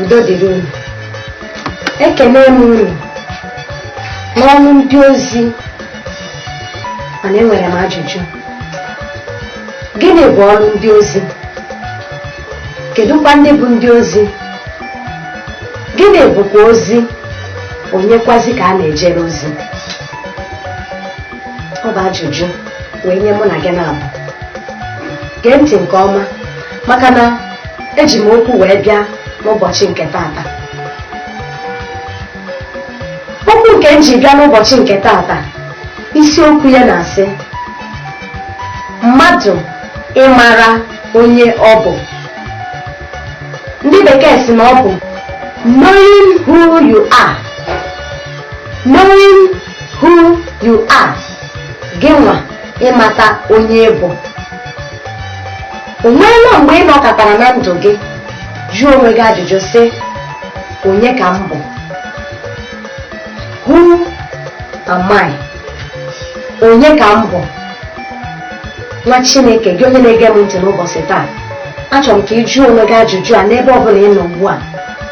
Udo dịrị unu. Ekene m unu n'ọnụ ndị ozi, mana enwere m ajụjụ. Gịnị bụ ọrụ ndị ozi? Kedụkwa ndị bụ ndị ozi? Gịnị bụkwa ozi? Onyekwazi ka a na-ejere ozi? Ọ bụ ajụjụ wee nye mụ na gị na-abụ. Gee ntị nke ọma, maka na eji m okwu wee bịa n'ụbọchị nke tata. Okwu nke m ji bịa n'ụbọchị nke tata, isiokwu ya na-asị mmadụ ịmara onye ọ bụ. Ndị bekee si na ọ bụ knowing who you are. Knowing who you are. Gị nwa ịmata onye ị bụ. O nweela mgbe ị nọkọtara na ndụ gị jụọ onwe gị ajụjụ sị, "Onye ka m bụ? Who am I? Onye ka m bụ?" Nwa Chineke, gị onye na-ege m ntị n'ụbọchị taa, achọrọ m ka ị jụọ onwe gị ajụjụ a n'ebe ọ bụla ị nọ ugbu a.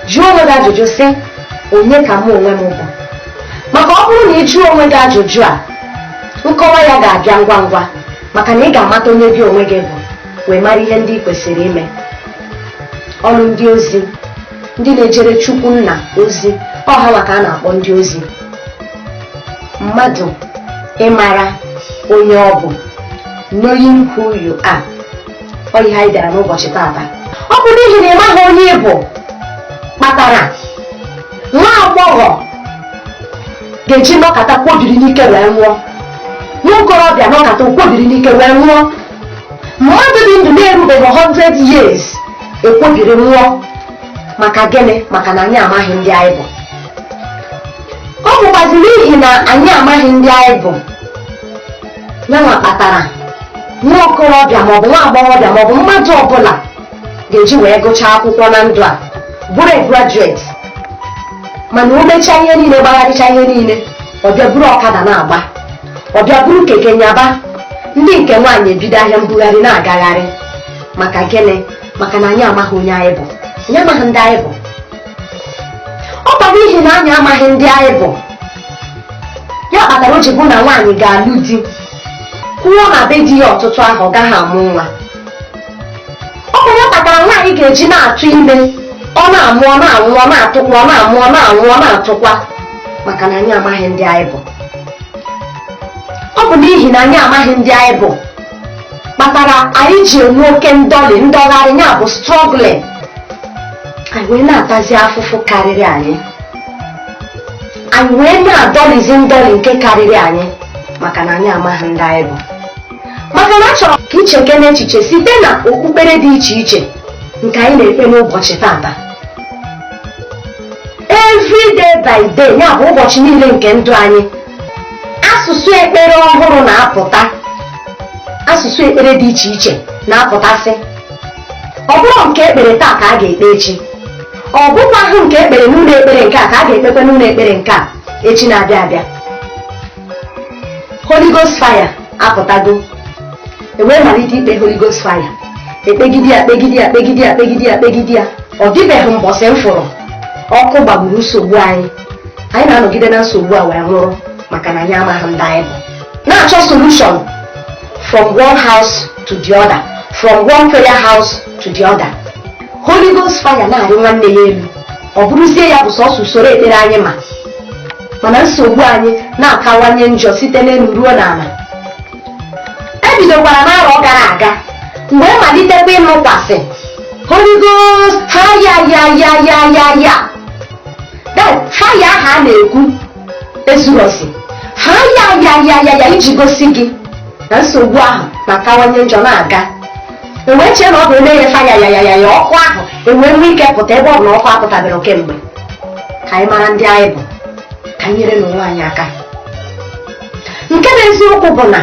Jụọ onwe gị ajụjụ sị, "Onye ka mụ onwe m bụ?" Maka ọ bụrụ na ị jụọ onwe gị ajụjụ a, nkọwa ya ga-abịa ngwa ngwa, maka na ị ga-amata onye gị onwe gị bụ, wee mara ihe ndị ị kwesịrị ime. Ọrụ ndị ozi, ndị na-ejere Chukwu Nna ozi, ọha maka a na-akpọ ndị ozi. Mmadụ ịmara onye ọ bụ, knowing who you are, ọ ihe anyị bịara n'ụbọchị taata. Ọ bụ n'ihi na ị maghị onye ị bụ kpatara nwa agbọghọ ga-eji nọkọta kwobiri n'ike wee nwụọ, nwa okorobịa nọkọta kwobiri n'ike wee nwụọ, mmadụ dị ndụ na-erubeghị 100 years ekwobiri nwụọ. Maka gịnị? Maka na anyị amaghị ndị anyị bụ. Ọ bụkwazi n'ihi na anyị amaghị ndị anyị bụ yanwa kpatara nwa okorobịa maọbụ nwa agbọghọbịa maọbụ mmadụ ọbụla ga-eji wee gụchaa akwụkwọ na ndụ a, bụrụ a graduate, mana o mechaa ihe niile, gbagharịcha ihe niile, ọ bịa buru ọkada na-agba, ọ bịa buru keke nyaba. Ndị nke nwaanyị ebido ahịa mbugharị na-agagharị. Maka gịnị? Maka na anyị amaghị onye anyị bụ, anyị amaghị ndị anyị bụ. Ọ kwa n'ihi na anyị amaghị ndị anyị bụ ya kpatara o ji bụ na nwaanyị ga-alụ di, kwuo na be di ya ọtụtụ ahụ, ọ gaghị amụ nwa. Ọ bụ ya kpatara nwaanyị ga-eji na-atụ ime, ọ na-amụ, ọ na-anwụ, ọ na-atụkwa, ọ na-amụ, ọ na-anwụ, ọ na-atụkwa. Maka na anyị amaghị ndị anyị bụ. Ọ bụ n'ihi na anyị amaghị ndị anyị bụ kpatara anyị ji enwe oke ndọlị ndọgharị, ya bụ struggling. Anyị wee na-atazi afụfụ karịrị anyị, anyị wee na-adọlizi ndọlị nke karịrị anyị, maka na anyị amaghị ndị anyị bụ. Maka na achọrọ ka icheke n'echiche site na okpukpere dị iche iche nke anyị na-ekpe n'ụbọchị tata, every day by day, ya bụ ụbọchị niile nke ndụ anyị, asụsụ ekpere ọhụrụ na-apụta, asụsụ ekpere dị iche iche na-apụtasị. Ọ bụrụ nke ekpere taa ka a ga-ekpe echi, ọ bụkwaghị nke ekpere n'ụlọ ekpere nke a ka a ga-ekpekwe n'ụlọ ekpere nke a echi na-abịa abịa. Holy Ghost fire apụtago, ewee malite ikpe Holy Ghost fire, ekpegide ya, kpegide ya, kpegide ya, kpegide ya, kpegide ya. Ọ dịbeghị mbọsị m fụrụ ọkụ gbagburu nsogbu anyị. Anyị na-anọgide na nsogbu a wee nwụrụ, maka na anyị amaghị ndị anyị bụ, na-achọ solution from one house to the other, from one prayer house to the other. Holy Ghost fire na-arị nwanne ya elu, ọ bụrụzie ya bụ sọsọ usoro ekpere anyị ma, mana nsogbu anyị na-akawanye njọ site n'elu ruo n'ala. Ebidokwara n'arọ gara aga mgbe malitekwa ịnụkwasị Holy Ghost fire, ya ya ya ya ya. That fire ahụ a na-ekwu ezurosi fire ya ya ya ya, iji gosi gị na nsogbu ahụ na-akawanye njọ na-aga. Ewee chee na ọ bụ eme ya fire ya ya ya ya, ọkụ ahụ ewee nwee ike pụta, ebe ọ bụ na ọkụ apụtabere kemgbe. Ka anyị mara ndị anyị bụ, ka anyị nyere n'onwe anyị aka. Nke bụ eziokwu bụ na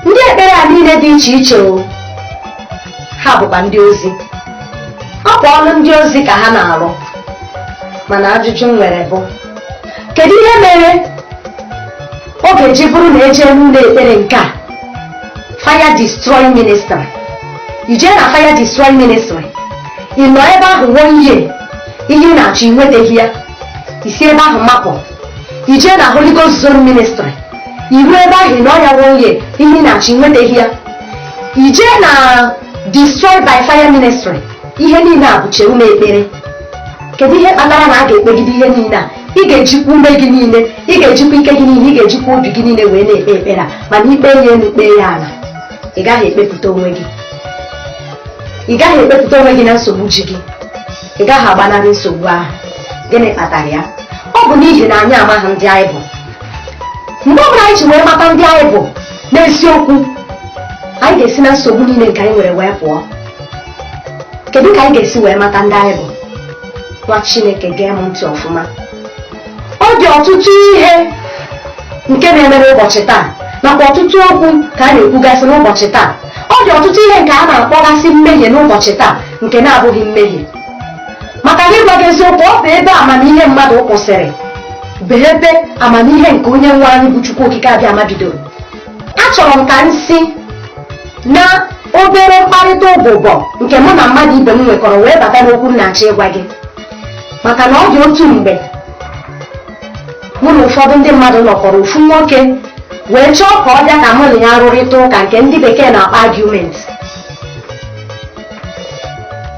ndị ekpere a niile dị iche iche o ha bụkwa ndị ozi. Ọ bụ ọrụ ndị ozi ka ha na-arụ. Mana ajụjụ m nwere bụ, kedu ihe mere ọ ga-eji bụrụ na eje n'ụlọ ekpere nke a, Fire Destroy Ministry, ijee na Fire Destroy Ministry, Ị nọ ebe ahụ one year, ihe ị na-achọ ị nwetaghị ya, isi ebe ahụ mapụ, ijee na Holy Ghost Zone Ministry. Iru ebe ahụ, ị nọ ya one year, ihe ị na-achọ ị nwetaghị ya, ijee na Destroy by Fire Ministry. Ihe niile a bụ chewu ekpere. Kedu ihe kpatara na a ga-ekpegide ihe niile a? Ị ga-ejikwa ume gị niile, ị ga-ejikwa ike gị niile, ị ga-ejikwa obi gị niile wee na-ekpe ekpere a, mana ikpe ya elu, kpee ya ala, ị gaghị ekpepụta onwe gị. Ị gaghị ekpepụta onwe gị na nsogbu ji gị. Ị gaghị agbanarị nsogbu ahụ. Gịnị kpatara ya? Ọ bụ n'ihi na anyị amaghị ndị anyị bụ. Mgbe ọbụla anyị ji wee mata ndị anyị bụ n'eziokwu, anyị ga-esi na nsogbu niile nke anyị nwere wee pụọ. Kedu ka anyị ga-esi wee mata ndị anyị bụ? Nwa Chineke, gee m ntị ọfụma. Ọ dị ọtụtụ ihe nke na-eme n'ụbọchị taa, nakwa ọtụtụ okwu ka a na-ekwugasị n'ụbọchị taa. Ọ dị ọtụtụ ihe nke a na-akpọgasị mmehie n'ụbọchị taa nke na-abụghị mmehie. Maka na ịgwa gị eziokwu, ọ bụ ebe amamihe mmadụ kwụsịrị bụ ebe amamihe nke onye nwe anyị bụ Chukwu Okike Abịama bidoro. Achọrọ m ka m si na obere mkparịta ụbụbọ nke mụ na mmadụ ibe m nwekọrọ wee bata n'okwu m na-achọ ịgwa gị. Maka na ọ dị otu mgbe mụ na ụfọdụ ndị mmadụ nọkọrọ, ofu nwoke wee chọọ ka ọ bịa ka mụ na ya rụrịta ụka nke ndị bekee na-akpọ argument.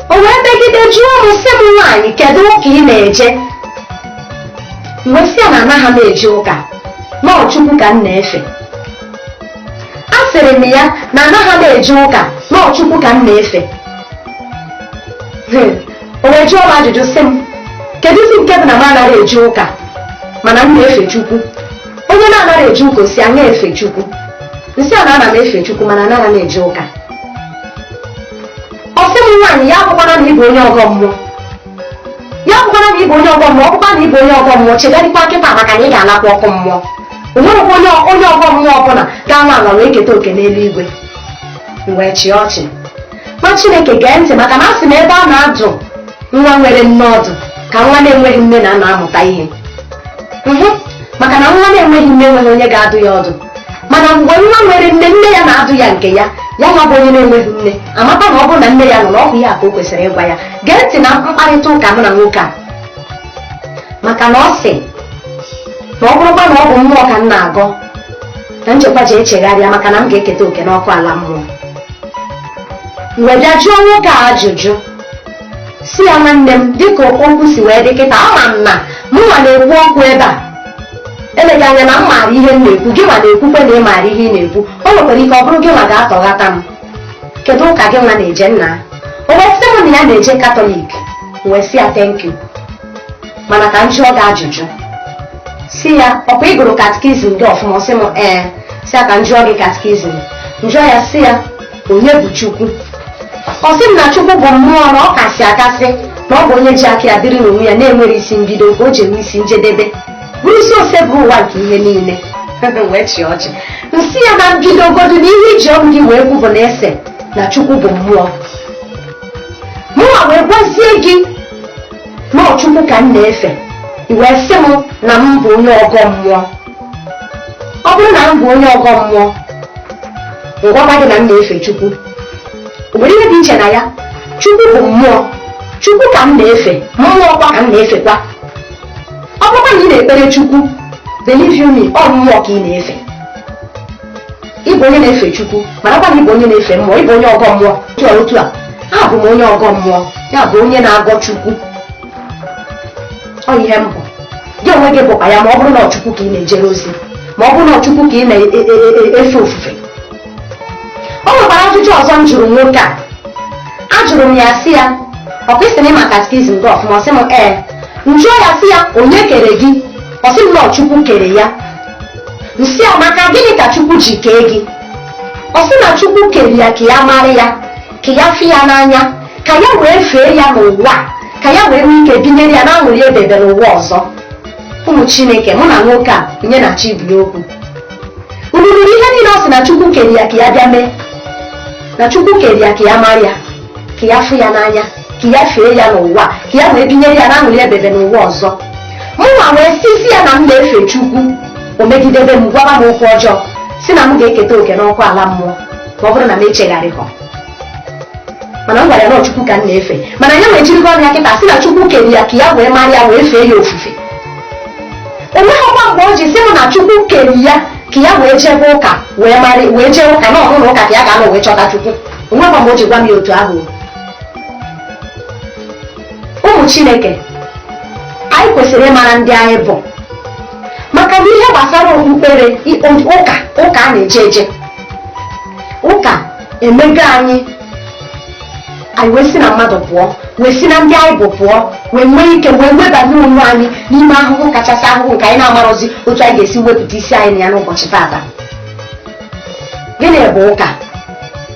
O wee megide jụọ m, sị m, "Nwaanyị, kedu ụka ị na-eje?" M wee sị ya na anaghị m eje ụka, na ọ Chukwu ka m na-efe. A sịrị m ya na anaghị m eje ụka, na ọ Chukwu ka m na-efe. O wee jụọ m ajụjụ, sị m, kedụzi nke bụ na m anaghị eje ụka mana m na-efe Chukwu? Onye na-anaghị eje ụka o si anya efe Chukwu? Nsị a na ana m efe Chukwu, mana anaghị m eje ụka. Ọ sị m, "Nwaanyị, ya abụkwana na ịbụ onye ọgọ mmụọ, ya abụkwana na ịbụ onye ọgọ mmụọ. Ọ bụkwa na ịbụ onye ọgọ mmụọ, chegharịkwa kịta, maka na ị ga-alakwa ọkụ mmụọ. O nwerekwa onye ọgọ mmụọ ọbụla ga-anwa ala wee keta oke n'eluigwe." M wee chịa ọchị. Ma Chineke, gee ntị, maka na a sị m ebe a na-adụ nwa nwere nne ọdụ ka nwa na-enweghị nne na nna amụta ihe, maka na nwa na-enweghị nne enweghị onye ga-adụ ya ọdụ. Mana mgbe nwa nwere nne, nne ya na-adụ ya nke ya. Ya nwa bụ onye na-enweghị nne amata na ọ bụrụ na nne ya nọ na ọ bụ ya ka o kwesịrị ịgwa ya. Gee ntị na mkparịta ụka mụ na nwoke a, maka na ọ sị na ọ bụrụkwa na ọ bụ mmụọ ka m na-agọ, na nchekwa ji echegharịa, maka na m ga-eketa oke n'ọkụ ala mmụọ. M wee bịa jụọ nwoke a ajụjụ, si ya, "Nwanne m, dịka okwu si wee dị kịta, ama m na mụnwa na-ekwu okwu ebe a, eleghị anya na m maara ihe m na-ekwu. Gị nwa na-ekwukwe na ị maara ihe ị na-ekwu. O nwekwara ike ọ bụrụ gị nwa ga-atọghata m. Kedu ụka gị nwa na-eje, nna?" O wee sị m na ya na-eje Katọlik. Wee sị ya, "Thank you, mana ka m jụọ gị ajụjụ." Si ya, "Ọkwa ị gụrụ catechism gị ọfụma?" Ọ sị m, "Ee." Si ya, "Ka m jụọ gị catechism." M jụọ ya, sị ya, "Onye bụ Chukwu?" Ọ sị m na Chukwu bụ mmụọ, na ọ kasị akasị, na ọ bụ onye ji aka ya dịrị n'onwe ya, na-enwere isi mbido nke o ji enwe isi njedebe, bụrụ isi ose bụ ụwa nke ihe niile. Wee chịa ọchị. Nsị ya na mbidogodu na ihe iji ọnụ gị wee kwu bụ na ese na Chukwu bụ mmụọ. Mụnwa wee gwazie gị na ọ Chukwu ka m na-efe. I wee sị m na m bụ onye ọgọ mmụọ. Ọ bụrụ na m bụ onye ọgọ mmụọ, ngwakwa gị na m na-efe Chukwu, o nwere ihe dị iche na ya? Chukwu bụ mmụọ, Chukwu ka m na-efe, mmụọ kwa ka m na-efekwa. Ọ bụrụkwa na ị na-ekpere Chukwu, believe you me, ọ mmụọ ka ị na-efe. Ị bụ onye na-efe Chukwu, marakwa na ị bụ onye na-efe mmụọ, ị bụ onye ọgọ mmụọ. Otu a, otu a, abụ m onye ọgọ mmụọ, ya bụ onye na-agọ Chukwu. Ọ ihe m bụ, gị onwe gị bụkwa ya, ma ọ bụrụ na ọ Chukwu ka ị na-ejere ozi, ma ọ bụrụ na ọ Chukwu ka ị na-efe ofufe. O nwekwara ajụjụ ọzọ m jụrụ nwoke a. Ajụrụ m ya, sị ya, "Ọ kwesịrị na ịma catechism gị ọfụma?" Ọ sị m, "Ee." M jụọ ya, sị ya, "Onye kere gị?" Ọ sị m na ọ Chukwu kere ya. Nsị ya, "Maka gịnị ka Chukwu ji kee gị?" Ọ sị na Chukwu kere ya ka ya mara ya, ka ya fụ ya n'anya, ka ya wee fee ya n'ụwa, ka ya wee nwee ike binyere ya na-aṅụrị ebebe n'ụwa ọzọ. Ụmụ Chineke, mụ na nwoke a, onye na-achọ ibuli okwu, unu nụrụ ihe niile ọ sị na Chukwu kere ya ka ya bịa mee? Na Chukwu kere ya ka ya mara ya, ka ya fụ ya n'anya, ka ya fee ya n'ụwa, ka ya wee binyere ya na-aṅụrị ebebe n'ụwa ọzọ. Mụnwa wee sisi ya na m na-efe Chukwu, o megidebe m, gwaba m okwu ọjọọ, si na m ga-eketa oke n'ọkụ ala mmụọ ma ọ bụrụ na m echegharịghọ. Mana m gwara ya na Chukwu ka m na-efe. Mana ya wee jirikwa ọnụ ya kịta sị na Chukwu kere ya ka ya wee mara ya wee fee ya ofufe. O nweghịkwa mgbe o ji sị m na Chukwu kere ya ka ya wee jebe ụka wee mara wee jee ụka na ọhụrụ ụka ka ya ga-anọ wee chọta Chukwu. O nweghịkwa mgbe o ji gwa m ya otu ahụ. Ụmụ Chineke, anyị kwesịrị ịmara ndị anyị bụ, maka na ihe gbasara okpukpere ụka ụka a na-eje eje ụka emego anyị, anyị wee si na mmadụ pụọ, wee si na ndị anyị bụ pụọ, wee nwee ike wee webanye onwe anyị n'ime ahụhụ kachasị ahụhụ nke anyị na-amarọzi otu anyị ga-esi wepụta isi anyị na ya n'ụbọchị taata. Gịnị bụ ụka?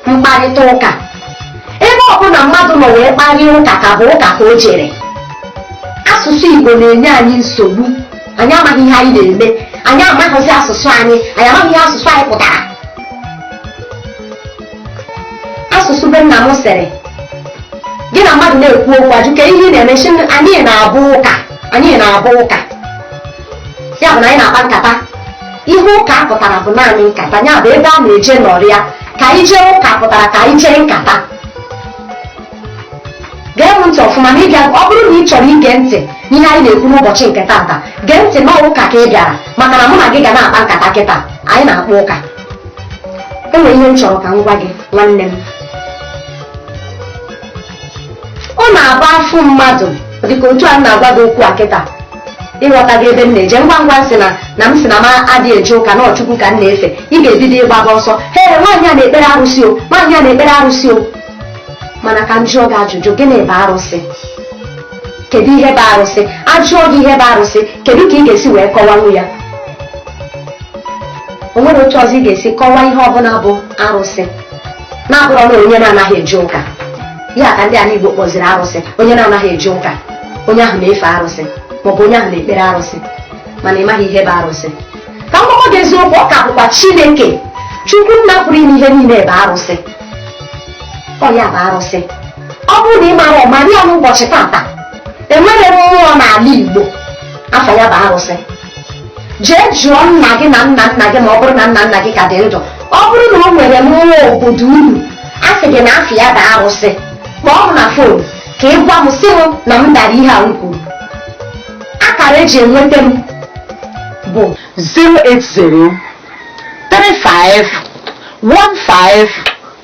Mkparịta ụka. Ebe ọbụla mmadụ nọ wee kparịa ụka ka bụ ụka ka o jere. Asụsụ Igbo na-enye anyị nsogbu. Anyị amaghị ihe anyị na-eme, anyị amaghịzi asụsụ anyị, anyị amaghị ihe asụsụ anyị pụtara. Asụsụ be nna m sịrị gị na mmadụ na-ekwu okwu ajụ ka ihe ị na-eme, sị anyị na-abụ ụka, anyị na-abụ ụka. Ya bụ na anyị na-akpa nkata. Ihe ụka pụtara bụ naanị nkata, ya bụ ebe a na-eje nọrịa ka anyị jee ụka pụtara ka anyị jee nkata. Gee m ntị ọfụma na ịbịa, ọ bụrụ na ị chọrọ ige ntị n'ihe anyị na-ekwu n'ụbọchị nke taata, gee ntị na ụka ka ị bịara, maka na mụ na gị ga na-akpa nkata kịta. Anyị na-akpa ụka. E nwere ihe m chọrọ ka m gwa gị nwanne m. Ọ na-agba afụ mmadụ dịka otu a m na-agwa gị okwu a kịta, ịghọta gị ebe m na-eje. Ngwa ngwa m sị na m sị na m adịghị eje ụka na Chukwu ka m na-efe, ị ga-ebido ịgbaba ọsọ. Hee, nwaanyị a na-ekpere arụsị o, nwaanyị a na-ekpere arụsị o. Mana ka m jụọ gị ajụjụ, gịnị bụ arụsị? Kedu ihe bụ arụsị? Ajụọ gị ihe bụ arụsị, kedu ka ị ga-esi wee kọwanwu ya? O nwere otu ọzọ ị ga-esi kọwaa ihe ọbụla bụ arụsị na-abụrọ na onye na-anaghị eje ụka. Ya ka ndị ala Igbo kpọziri arụsị, onye na-anaghị eje ụka, onye ahụ na-efe arụsị maọbụ onye ahụ na-ekpere arụsị. Mana ị maghị ihe bụ arụsị. Ka m gwakwa gị eziokwu, ọ ka bụkwa Chineke Chukwu nna pụrụ ime ihe niile bụ arụsị. Ọ ya bụ arụsị. Ọ bụrụ na ị mara ọmara ya n'ụbọchị tata, enwere mmụọ n'ala Igbo afọ ya bụ arụsị. Jee jụọ nna gị na nna nna gị, ma ọ bụrụ na nna nna gị ka dị ndụ, ọ bụrụ na o nwere mmụọ obodo unu a sị gị na afọ ya bụ arụsị, kpọọ m na phone ka ị gwa m, sị m na m dara ihe a m kwuru. Akara eji enweta m bụ 080 35 15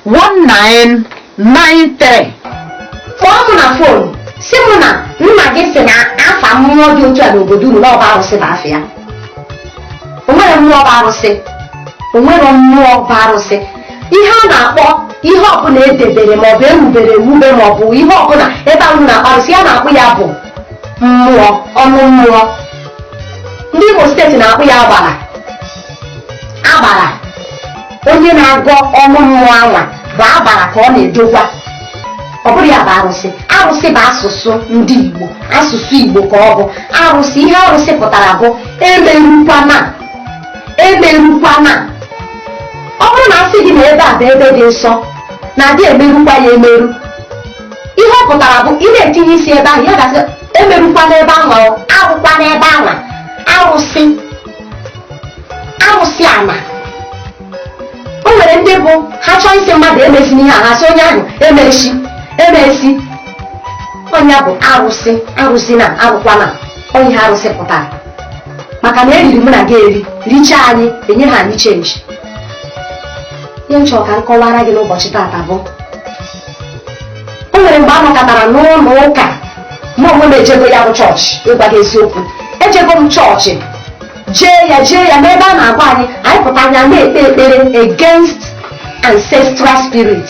19 93. Kpọọ m na phone si m na nna gị sị na afa mmụọ dị otu a n'obodo unu na ọ bụ arụsị bụ afọ ya. O nwere mmụọ bụ arụsị, o nwere mmụọ bụ arụsị. Ihe a na-akpọ ihe ọbụla edebere maọbụ ewubere ewube maọbụ ihe ọbụla ebe ahụ na-akpọ arụsị, ya na-akpụ ya bụ mmụọ, ọnụ mmụọ. Ndị Imo steeti na-akpụ ya agbara. Agbara, onye na-agọ ọnụ mmụọ anwa bụ agbara ka ọ na-edokwa. Ọ bụrụ ya bụ arụsị. Arụsị bụ asụsụ ndị Igbo, asụsụ Igbo ka ọ bụ arụsị. Ihe arụsị pụtara bụ emerukwana, emerukwana. Ọ bụrụ na asị gị na ebe a bụ ebe dị nsọ, na-adị emerukwa ya emeru, ihe ọ pụtara bụ ị na-etinye isi ebe ahụ, ya gasị emerukwana ebe ahụ, arụkwana ebe ahụ. Arụsị, arụsị ana. O nwere ndị bụ ha chọọ isi mmadụ emesi n'ihe a, ha sị onye ahụ emesi emesi. Onye bụ arụsị, arụsị na arụkwana. Onye ihe arụsị pụtara, maka na eriri mụ na gị eri richaa anyị, enye ha anyị change. Ihe m chọrọ ka m kọwara gị n'ụbọchị taata bụ o nwere mgbe a nọkọtara n'ụlọ ụka. Mụ onwe m ejego ya bụ chọọchị. Ịgwa gị eziokwu, ejego m chọọchị, jee ya jee ya n'ebe a na-agwa anyị, anyị pụta anya na-ekpe ekpere against ancestral spirit,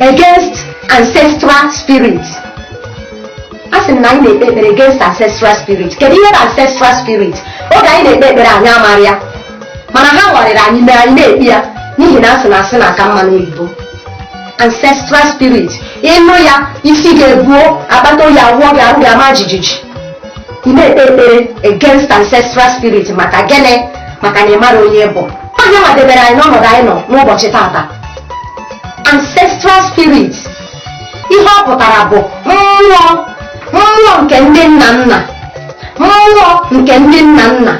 against ancestral spirit. A sị m na anyị na-ekpe ekpere against ancestral spirit. Kedu ihe bụ ancestral spirit? Oge anyị na-ekpe ekpere, anyị amara ya, mana ha nwarịrị anyị mee anyị na-ekpe ya, n'ihi na asị na asị na aka mma n'oyibo. Ancestral spirit, ịnụ ya, isi ga-ebuo akpata oyi, awụọ gị arụ, ga-ama jijiji. Ị na-ekpe ekpere against ancestral spirit maka gịnị? Maka na ị mara onye bụ onye nwadebere anyị n'ọnọdụ anyị nọ n'ụbọchị tata. Ancestral spirit, ihe ọ pụtara bụ mmụọ, mmụọ nke ndị nna nna, mmụọ nke ndị nna nna.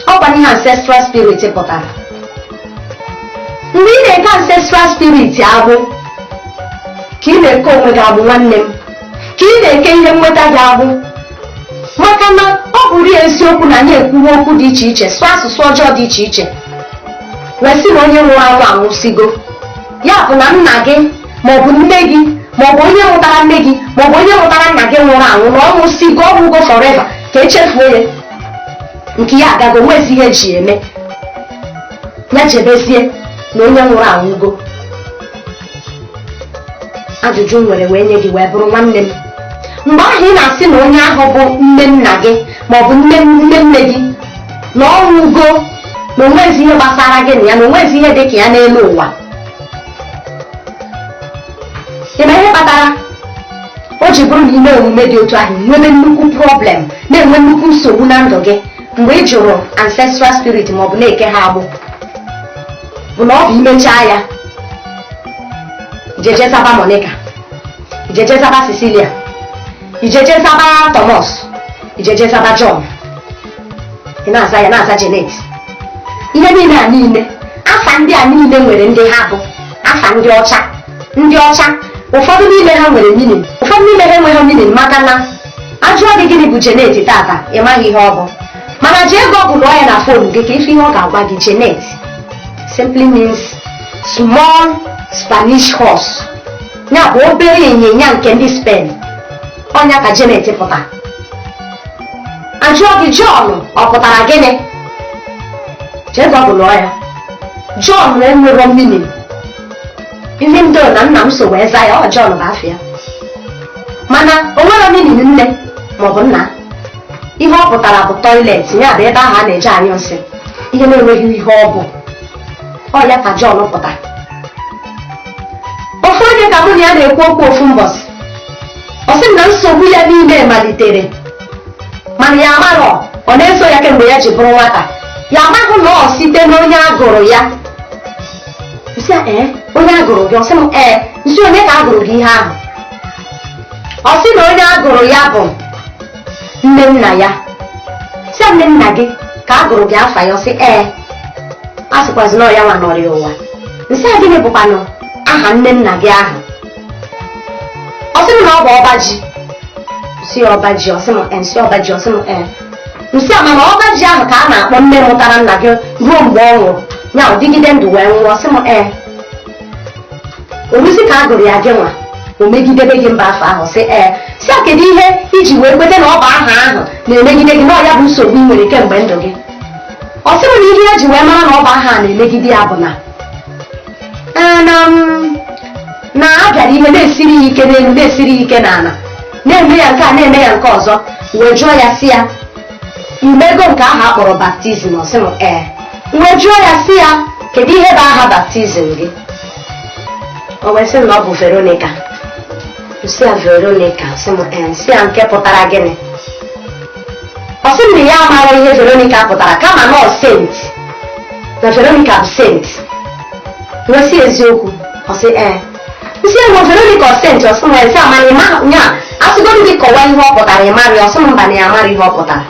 Ọkwa ihe ancestral spirit pụtara. Mgbe ị na-eke ancestral spirit agbụ ka Ka ị na-eke onwe gị agbụ, nwanne m, ka ị na-eke ihe nweta gị agbụ. Maka na ọ bụrụ eziokwu na anyị ekwuwe okwu dị iche iche, sụọ asụsụ ọjọọ dị iche iche, wee sị na onye nwụrụ anwụ anwụsigo, ya bụ na nna gị maọbụ nne gị maọbụ onye mụtara nne gị maọbụ onye mụtara nna gị nwụrụ anwụ, na ọ nwụsigo, ọ nwụgo forever, ka echefuo ya, nke ya agago, nwezi ihe eji eme ya, chebezie na onye nwụrụ anwụgo. Ajụjụ m nwere wee nye gị wee bụrụ, nwanne m, mgbe ahụ ị na-asị na onye ahụ bụ nne nna gị maọbụ nne nne nne gị na ọ nwụgo, na onwezi ihe gbasara gị na ya, na onwezi ihe dị ka ya n'elu ụwa, ị ma ihe kpatara o ji bụrụ na ime omume dị otu ahụ nwebe nnukwu problem, na-enwe nnukwu nsogbu na ndụ gị mgbe ị jụrụ ancestral spirit maọbụ na-eke ha agbụ? Bụ na ọ bụ imechaa ya, ijeje zaba Monica, ijeje zaba Cecilia, ijeje zaba Thomas, ijeje zaba John, ị na-aza ya, na-aza Janet. Ihe niile a niile, afa ndị a niile nwere ndị ha bụ afa ndị ọcha. Ndị ọcha, ụfọdụ n'ime ha nwere meaning, ụfọdụ n'ime ha enweghị meaning. Maka na ajụọ gị gịnị bụ Janet tata, ị maghị ihe ọ bụ. Mana jee google ya na phone gị ka ife ihe ọ ga-agwa gị. Janet simply means small Spanish horse, ya bụ obere ịnyịnya nke ndị Spain. Ọnya ka Janet pụtara. Ajụọ gị John ọ pụtara gịnị, jee google ya. John enwero meaning, even though na nna m so wee zaa ya, ọ John bụ afọ ya, mana o nwere meaning nne maọbụ nna. Ihe ọ pụtara bụ toilet, ya bụ ebe ahụ a na-eje anyụ nsị, ihe na-enweghị ihe ọ bụ. Ọ ya ka John pụtara. Ofu onye ka mụ na ya na-ekwu okwu ofu mbọsị, ọ sị m na nsogbu ya niile malitere, mana ya amarọ, ọ na-eso ya kemgbe ya ji bụrụ nwata. Ya amaghị na ọ site n'onye agụrụ ya. Nsị, ee, onye agụrụ gị? Ọ sị m ee. Nsị, onye ka agụrụ gị ihe ahụ? Ọ sị na onye agụrụ ya bụ nne nna ya. Si nne nna gị ka a gụrụ gị afa ya? Ọ sị ee. A sịkwazi na ọ ya nwa nọrọ ụwa. Nsị a, gịnị bụkwanụ aha nne nna gị ahụ? Ọ sị m na ọ bụ ọba ji. Nsị, ọba ji? Ọ sị m ee. Nsị, ọba ji? Ọ sị m ee. Nsị a, mana ọba ji ahụ ka a na-akpọ nne mụtara nna gị ruo mgbe ọ nwụrụ, ya ọ dịgide ndụ wee nwụọ? Ọ sị m ee. Oruzi ka a gụrụ ya gị nwa, o megidebe gị mba afọ ahụ? Sị ee. Si a, kedu ihe iji wee kweta na ọ bụ aha ahụ na-emegide gị, na ọ ya bụ nsogbu ị nwere kemgbe ndụ gị? Ọ sị m na ihe ya ji wee mara na ọ bụ aha a na-emegide ya bụ na ee, na a bịara ihe na-esiri ya ike n'elu, na-esiri ya ike n'ala, na-eme ya nke a, na-eme ya nke ọzọ. Wee jụọ ya, si ya imego nke ahụ a kpọrọ baptism? Ọ sị m ee. Wee jụọ ya, si ya kedu ihe bụ aha baptism gị? O wee sị m na ọ bụ Veronica. Nsị ya, Veronica? Sị m ee. Nsị ya, nke pụtara gịnị? Ọ sị m na ya amara ihe Veronica pụtara, kama na ọ saint, na Veronica bụ saint. Wee sị, eziokwu? Ọ sị ee. Nsị ya, Veronica ọ saint? Ọ sị m ee. Nsị amana ịma nya asịgodu gị kọwaa ihe ọ pụtara, ị mara ya? Ọ sị m mba, na ya amara ihe ọ pụtara.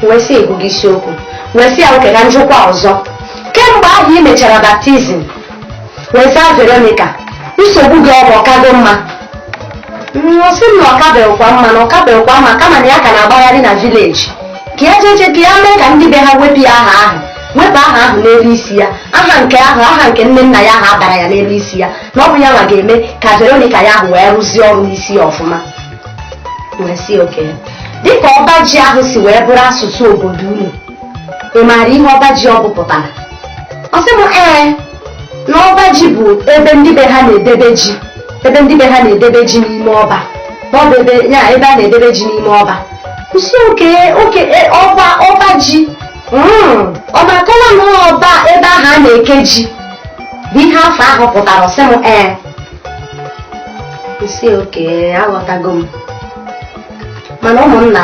Wee sị egwu gị isiokwu. Wee sị ya oke, ka njụkwa ọzọ, kemgbe ahụ ị mechara baptism wee zaa Veronica, nsogbu gị ọ bụ ọkago mma? Ọ sị m na ọkabeghịkwa mma, na ọkabeghịkwa mma, kama na ya ka na-agbagharị na village ka ya jeje ka ya mee ka ndị be ha wepụ ya aha ahụ, wepụ aha ahụ n'elu isi ya, aha nke ahụ, aha nke nne nna ya ahụ abara ya n'elu isi ya, na ọ bụ ya nwa ga-eme ka Veronica ya ahụ wee rụzie ọrụ n'isi ya ọfụma. Wee sị oke, dịka ọba ji ahụ si wee bụrụ asụsụ obodo unu, ị maara ihe ọba ji ọ bụ pụtara? Ọ sị m ee, na ọba ji bụ ebe ndị be ha na-edebe ji, ebe ndị be ha na-edebe ji n'ime ọba, na ọ bụ ebe ya, ebe a na-edebe ji n'ime ọba. Nsi oke oke, ọba, ọba ji. Ọ na-akọwa na ọba ebe ahụ a na-eke ji bụ ihe afọ ahụ pụtara. Ọ sị m ee. Nsi oke, aghọtago m. Mana ụmụnna,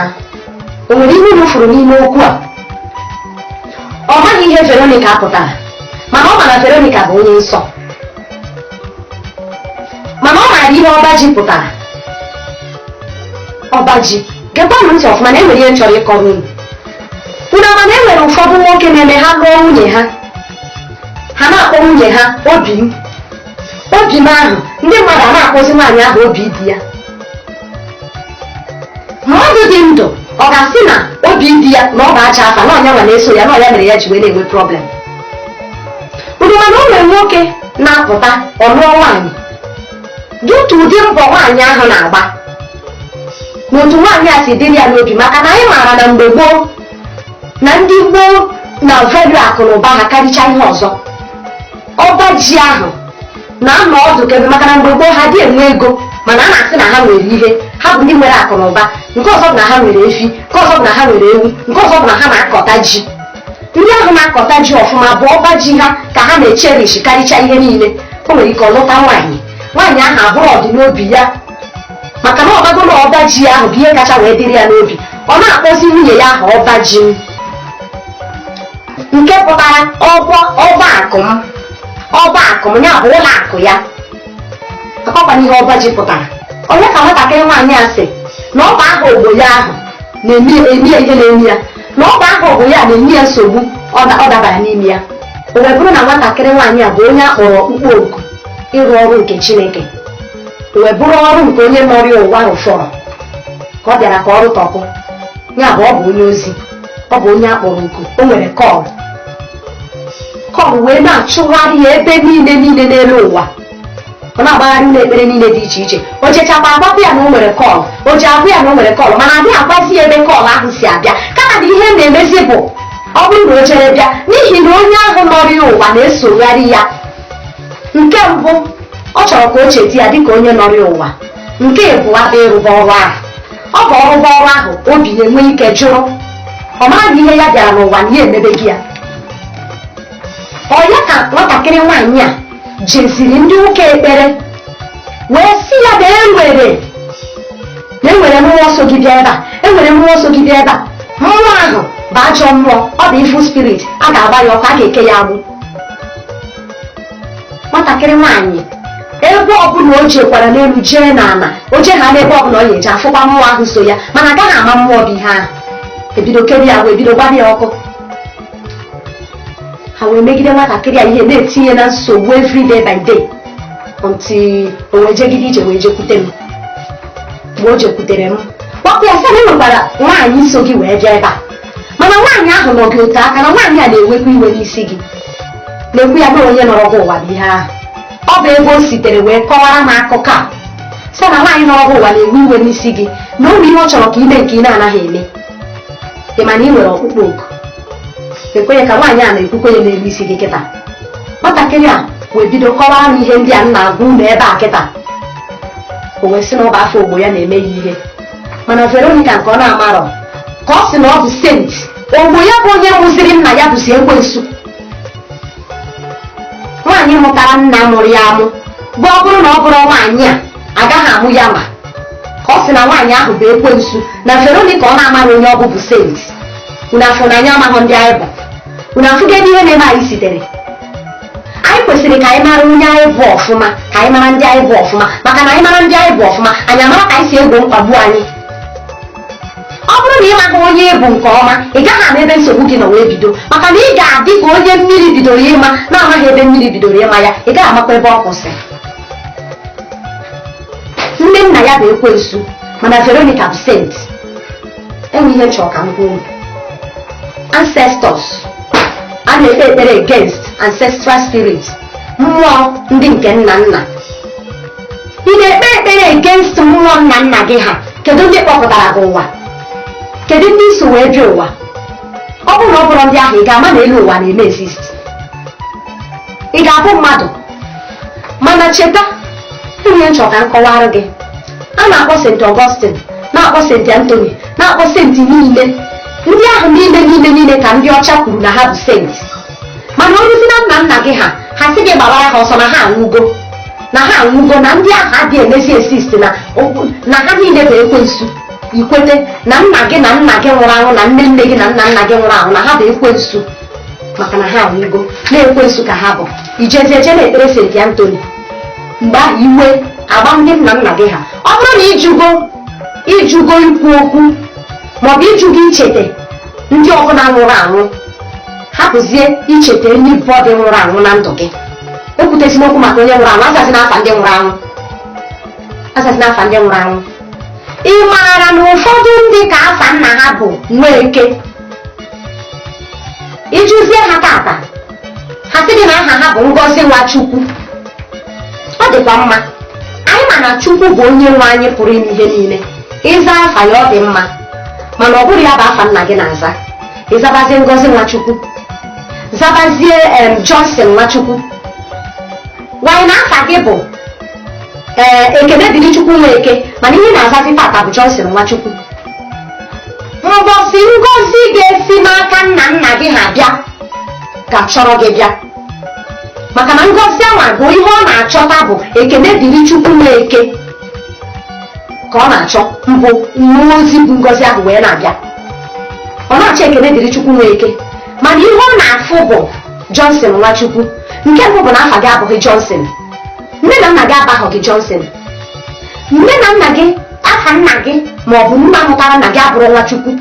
o nwere ihe unu fụrụ n'ime okwu a? Ọ maghị ihe Veronica pụtara, mana ọ ma na Veronica bụ onye nsọ. Mana ọ maara ihe ọba ji pụtara. Ọba ji, gekwanụ ntị ọfụma na enwere ihe m chọrọ ịkọrọ unu. Unu ama na enwere ụfọdụ nwoke na-eme ha lụọ nwunye ha, ha na-akpọ nwunye ha obi m, obi m ahụ. Ndị mmadụ a na-akpọzi nwaanyị ahụ obi di ya. Mmadụ dị ndụ ọ ga-asị na obi di ya na ọ ga-acha afa na ọnya nwa na-eso ya, na ọya mere ya ji wee na-enwe problem. Unu mana o nwere nwoke na-apụta ọlụọ nwaanyị dị otu ụdị mbọ nwaanyị ahụ na-agba na otu nwaanyị a si dịrị ya n'obi, maka na anyị maara na mgbe gboo na ndị gboo na value akụ na ụba ha karịcha ihe ọzọ. Ọba ji ahụ na-anọ ọdụ kebe, maka na mgbe gboo ha dị enwe ego, mana a na-asị na ha nwere ihe, ha bụ ndị nwere akụ na ụba. Nke ọzọ bụ na ha nwere efi, nke ọzọ bụ na ha nwere ewu, nke ọzọ bụ na ha na-akọta ji. Ndị ahụ na-akọta ji ọfụma bụ ọba ji ha ka ha na-echerish karịcha ihe niile. O nwere ike ọlụta nwaanyị, nwaanyị ahụ abụrụ ọdịnobi ya, maka na ọbago na ọba ji ahụ bụ ihe kacha wee dịrị ya n'obi. Ọ na-akpọzi nwunye ya ahụ ọba ji m, nke pụtara ọgwọ ọba akụ m, ọba akụ m, ya bụ ụlọ akụ ya. Akọkwana ihe ọba ji pụtara. Onye ka nwatakịrị nwaanyị a sị na ọba ahụ ogbo ya ahụ na-eme eme ya ihe na-eme ya, na ọba ahụ ogbo ya na-enye ya nsogbu ọ dabara n'ime ya. O wee bụrụ na nwatakịrị nwaanyị a bụ onye a kpọrọ ọkpụkpọ oku ịrụ ọrụ nke Chineke. O wee bụrụ ọrụ nke onye nọrịa ụwa rụfọrọ ka ọ bịara ka ọ rụtọpụ ya. Bụ ọ bụ onye ozi, ọ bụ onye a kpọrọ oku, o nwere call. Call wee na-achụgharị ya ebe niile niile n'elu ụwa. Ọ na-agbagharị ụlọ ekpere niile dị iche iche. O chechakwa agbapụ ya na o nwere call, o ji agwụ ya na o nwere call, mana adịghị agwazi ya ebe call ahụ si abịa. Kama na ihe na-emezi bụ ọ bụrụ na o chere bịa, n'ihi na onye ahụ nọrọ ụwa na-esogharị ya. Nke mbụ, ọ chọrọ ka o cheta ya dịka onye nọrọ ụwa. Nke ịbụọ bụ ịrụba ọrụ ahụ. Ọ bụ ọrụba ọrụ ahụ obi ya enwe ike jụrụ, ọ mara na ihe ya bịara n'ụwa na ya emebeghị ya. Ọ ya ka nwatakịrị nwaanyị a jeziri ndị ụka ekpere wee sị ya na enwere mmụọ so gị bịa ebe a, enwere mmụọ so gị bịa ebe a. Mmụọ ahụ bụ ajọ mmụọ, ọ bụ evil spirit, a ga-agba ya ọkụ, a ga-eke ya agbụ. Nwatakịrị nwaanyị, ebe ọbụla o jekwara n'elu jee n'ala, o jee ha n'ebe ọbụla ọ ga-eje afụkwa mmụọ ahụ so ya, mana agaghị ama mmụọ bụ ihe ahụ. Ebido keri ya, wee bido gbaba ya ọkụ. Ha wee megide nwatakịrị a ihe na-etinye na nsogbu every day by day until o wee jegide ije wee jekwute m. Mgbe o jekwutere m, kpọpụ ya sị na enwekwara nwaanyị so gị wee bịa ebe a, mana nwaanyị ahụ nọ gị otu aka, na nwaanyị a na-ewekwa iwe n'isi gị, na-ekwu ya na onye nọrọ gị ụwa bụ ihe ahụ. Ọ bụ ebe o sitere wee kọwara m akụkọ a, sị na nwaanyị nọrọ gị ụwa na-ewe iwe n'isi gị, na o nwere ihe ọ chọrọ ka ime nke ị na-anaghị eme. Ị ma na ị nwere ọkpụkpọ oku? Ekwenye ka nwaanyị a na-ekwukwe ya n'elu isi gị kịta. Nwatakịrị a wee bido kọwara m ihe ndị a m na-agwa unu ebe a kịta. O wee sị na ọ bụ afọ ogbo ya na-eme ya ihe, mana Veronica nke ọ na-amarọ ka ọ sị na ọ bụ saint, ogbo ya bụ onye mụziri nna ya bụzi ekwensu. Nwaanyị mụtara nna mụrụ ya amụ bụ ọ bụrụ na ọ bụrụ nwaanyị a agaghị amụ ya, ma ka ọ sị na nwaanyị ahụ bụ ekwensu, na Veronica ọ na-amara onye ọ bụ bụ saint. Unu afọ na anyị amaghị ndị anyị bụ? Unu afụgo ebe ihe na-eme anyị sitere? Anyị kwesịrị ka anyị mara onye anyị bụ ọfụma, ka anyị mara ndị anyị bụ ọfụma, maka na anyị mara ndị anyị bụ ọfụma, anyị amara ka anyị si egbo mkpagbu anyị. Ọ bụrụ na ị maghị onye ị bụ nke ọma, ị gaghị ama ebe nsogbu gị nọ wee bido, maka na ị ga-adị ka onye mmiri bidoro ịma na-amaghị ebe mmiri bidoro ịma ya. Ị gaghị amakwa ebe ọ kwụsị. Nne nna ya bụ ekwensu, mana Veronica bụ saint. Enwe ihe chọọ ka m kwuo. Ancestors, a na-ekpe ekpere against ancestral spirit, mmụọ ndị nke nna nna. Ị na-ekpe ekpere against mmụọ nna nna gị ha? Kedu ndị kpọpụtara gị ụwa? Kedu ndị so wee bịa ụwa? Ọ bụrụ na ọ bụrụ ndị ahụ, ị ga-ama na elu ụwa na-eme exist? Ị ga-abụ mmadụ? Mana cheta ihe nchọ ka m kọwara gị. A na-akpọ St. Augustine, na-akpọ St. Anthony, na-akpọ saint niile ndị ahụ niile niile niile ka ndị ọcha kwuru na ha bụ saint. Mana onye na nna nna gị ha, ha sị gị gbawara ha ọsọ, na ha anwụgo, na ha anwụgo, na ndị ahụ adịghị emezi exist, na ha niile bụ ekwensu. Ikwete na nna gị na nna gị nwụrụ anwụ, na nne nne gị na nna nna gị nwụrụ anwụ, na ha bụ ekwensu, maka na ha anwụgo, na ekwensu ka ha bụ? Ijezi eje na ekpere St. Anthony mgbe ahụ iwe agba ndị nna nna gị ha. Ọ bụrụ na ịjụgo, ịjụgo ikwu okwu maọbụ ịjụgo ichete ndị ọbụla nwụrụ anwụ, hapụzie icheta anybody nwụrụ anwụ na ndụ gị. Ekwutezina okwu maka onye nwụrụ anwụ, azazi n'afa ndị nwụrụ anwụ. Azazina afa ndị nwụrụ anwụ. Ị maara na ụfọdụ ndị ka afa nna ha bụ Nweke? Ịjụzie ha tata, ha sị gị na aha ha bụ Ngozi Nwachukwu. Ọ dịkwa mma. Anyị ma na Chukwu bụ onye nwe anyị pụrụ ime ihe niile. Ịza afa ya, ọ dị mma, mana ọ bụrụ ya bụ afa nna gị na-aza, ịzabazie Ngozi Nwachukwu, zabazie Johnson Nwachukwu, wanyị na afa gị bụ ee Ekene dịrị Chukwu Nweke, mana ihe na-azazi tata bụ Johnson Nwachukwu. Ngozi ngozi ga-esi n'aka nna nna gị ha bịa ga-achọrọ gị bịa, maka na ngozi anwa bụ ihe ọ na-achọta bụ Ekene dịrị Chukwu Nweke ka ọ na-achọ. Mbụ mmụọ ozi bụ ngozi ahụ wee na-abịa, ọ na-achọ Ekene dịrị Chukwu Nweke, mana ihe ọ na-afụ bụ Johnson Nwachukwu. Nke mbụ bụ na afa gị abụghị Johnson, nne na nna gị abaghị gị Johnson, nne na nna gị, afa nna gị ma ọ bụ nna mụtara nna gị abụrụ Nwachukwu,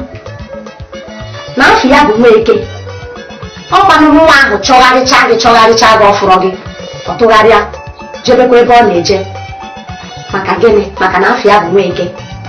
na afọ ya bụ Nweke. Ọkwanụ nwa ahụ chọgharịcha gị, chọgharịcha gị, ọfụrọ gị, ọ tụgharịa jebekwa ebe ọ na-eje. Maka gịnị? Maka na afọ ya bụ Nweke.